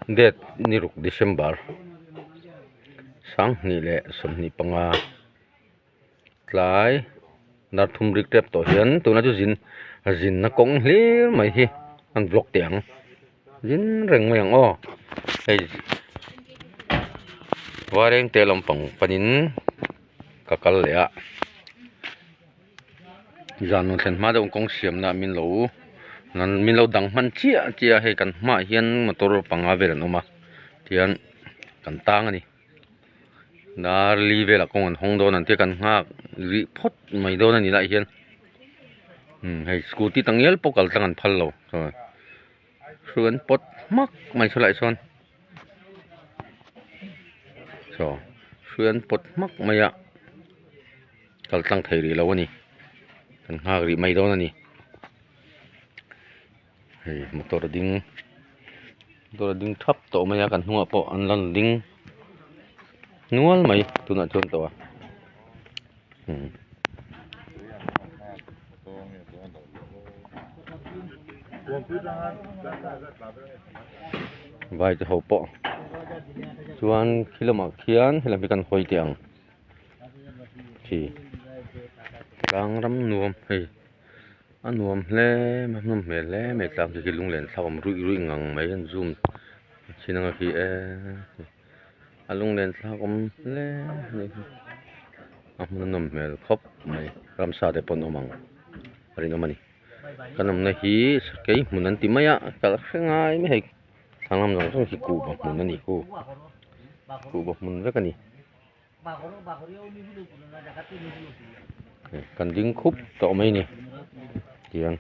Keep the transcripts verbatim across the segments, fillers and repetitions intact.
Date ni ruk December, sang hni le sawmhni panga. Tlai dar thum rik tep tawh hian tuna chu zin, zinna kawng hlir mai hi an vlog teh ang. Zin reng mai ang aw. Hei, Vairengte lampang panin ka kal leh a. Zan nun thlen hma deuh kawng siamna min lo, nan min lo dang hman chiah chiah, hei kan hmaah hian motor panga vel an awm a, tihian kan tang a ni. Dar li vela kawng an hawng dawn an tia, kan nghak rih phawt mai dawn a ni lai hian. Hmm, hei scooty tang hial pawh kaltlang an phal lo. Saw. Hruai an pawt hmak mai saw lai sawn. Saw. Hruai an pawt hmak mai a. Kaltlang thei rih lo a ni. Kan nghak rih mai dawn a ni. Hei, motor a ding, motor a ding thap tawh mai a, kan hnungah pawh an lan ding nual mai tunah chuan tawh a. Hmm. Vai te ho pawh chuan khi lamah khian, khi lam hi kan hawi teh ang. Khi tlang ram nuam hei. A nuam hle, a nuam hmel hle mai, tlang khi lunglen thlak awm ruih ruih ngang mai, an zoom chin ang a khi e. A lunglen thlak awm hle a ni. A hmun a nuam hmel khawp mai, ramsa te pawh an awm ang, a rinawm a ni. Kan awmna hi sakeihmun an ti mai a, kal hre ngai mai hei. Thlang lam zawng zawng hi kuhva hmun a ni khu. Kuhva hmun vek a ni. Kan ding khup tawh mai ni. Tiang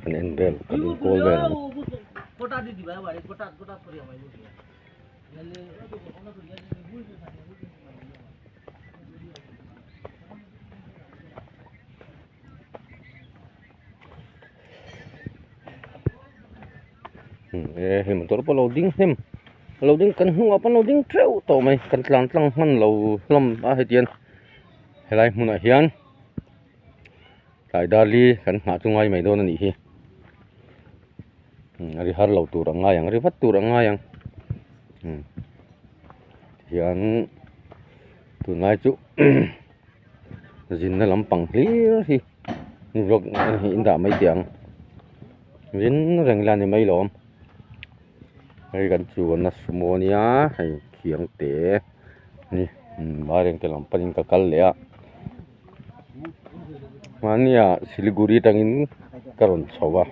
kan en vel, kan inkawl vel ang. Hmm, e, hei motor pawh lo ding hnem. Lo ding, kan hnungah pawh lo ding teuh tawh mai. Kan tlan tlang hman lo hlawm a, hetian helai hmunah hian tlai dar li kan nghah chu ngai mai dawn a nih hi. Hmm, a ri har lo tur a ngai ang, a ri vat tur a ngai ang. Hmm. Hian tunlai chu zinna lampang hlir hi vlog hi in dah mai teh ang. Zin reng ila ni mai lawm. Hei kan chuanna sumo nia, hei khiang te ni, hmm, Vairengte lam panin ka kal leh a. Hmania Siliguri tangin ka rawn chho a.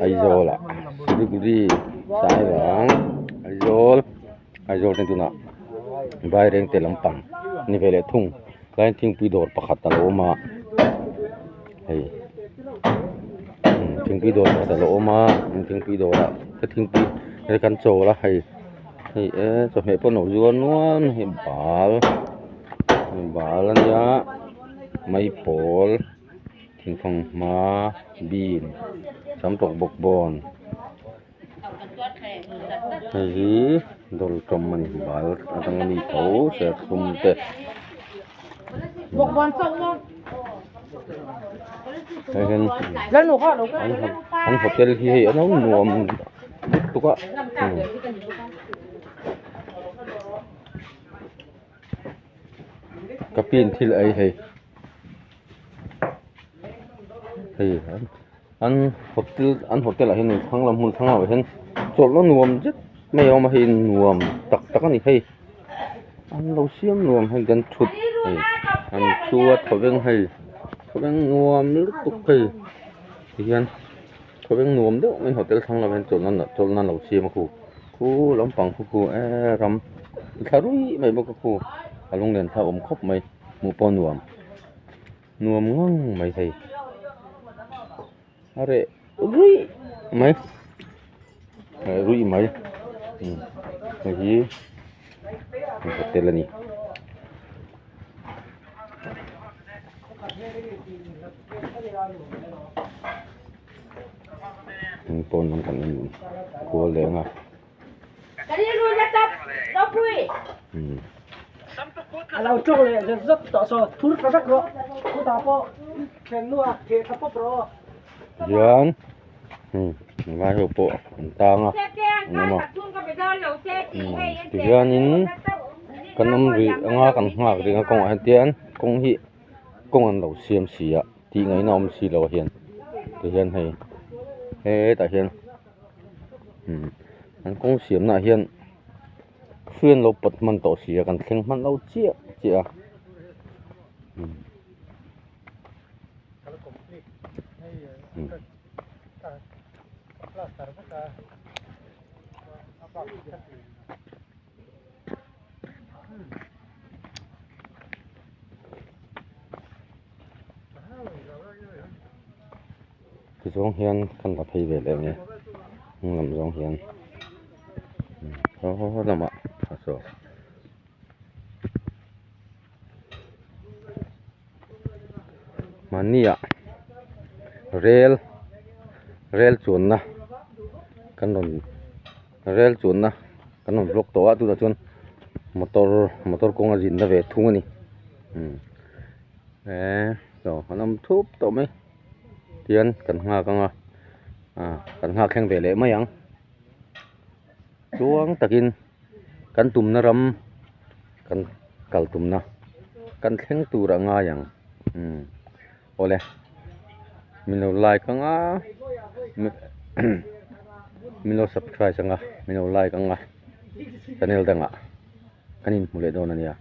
Aizawl a, Siliguri, Sairang, Aizawl, Aizawl teng tunah Vairengte lampang ni ve leh thung. Tlaiin thingpui dawr pakhat a lo awm a. Hei. Hmm, thingpui dawr pakhat a lo awm a. Thingpui dawrah, ka thingpui, hei kan chawl a hei. Hei, e, chawhmeh pawh no zuar nual, hei bal. Hei bal a nia. Mai pawl, thingfanghma, bean, samtawk bawkbawn. Hei hi dawr ṭawm a ni, bal a dang a ni tho, serthlum te. Hei hian an, an hotel hi hei a lo nuam lutuk a. Hmm. Ka pian thil ei hei. Hei, an, an hotel, an hotel ah hian, an thlang lam hmun thlang lamah hian chawlhna nuam zet mai a awm a, hei nuam tak tak a ni hei. An lo siam nuam hei, kan thut hei, an thu a thawveng hei, thawveng nuam lutuk hei. Tihian thawveng nuam deuh mai hotel thlang lam hian chawlhna, chawlhna an lo siam a khu. Khu lampang khu khu, e, ram thla rui mai bawk a khu. A lunglen thlak awm khawp mai, hmuh pawh nuam. Nuam ngang mai hei. A reh rui mai. A reh rui mai. Hmm. Hei hi hotel a ni. Hei pawn lam kan en kual leh ang a. Hmm. A lo ṭawng leh zet zet tawh saw, thur ta vek rawh. Khuta pawh thlen nuah theh tha pawp rawh. Hian Hmm, vai ho pawh an tang a, an awm a. Hmm, ti hianin kan awm ri anga kan nghak ri anga kawngah hian tian kawng hi kawng an lo siam si a, tih ngaihna awm si lo a hian. Ti hian hei, hetah hian, hmm, an kawng siamna hian hruian lo pawt hman tawh si a, kan thleng hman lo chiah chiah a. Hmm. Hmm. Chu zawng hian kan la phei ve leh nge. Hnung lam zawng hian. Hmm. Aw, lamah a saw. Mahnia rel, rel chuanna kan rawn, rel chuanna kan rawn vlog tawh a, tunah chuan motor, motor kawnga zinna ve thung a ni. Hmm. Eh, so, an awm thup tawh mai. Tian kan nghak ang a, a, kan nghak thleng ve leh mai ang. Chuang takin kan tumna ram, kan kal tumna, kan thleng tur a ngai ang. Hmm. Awle, min lo like ang a, mi-, min lo subscribe ang a, min lo like ang a, channel dangah kan inhmu leh dawn a nia.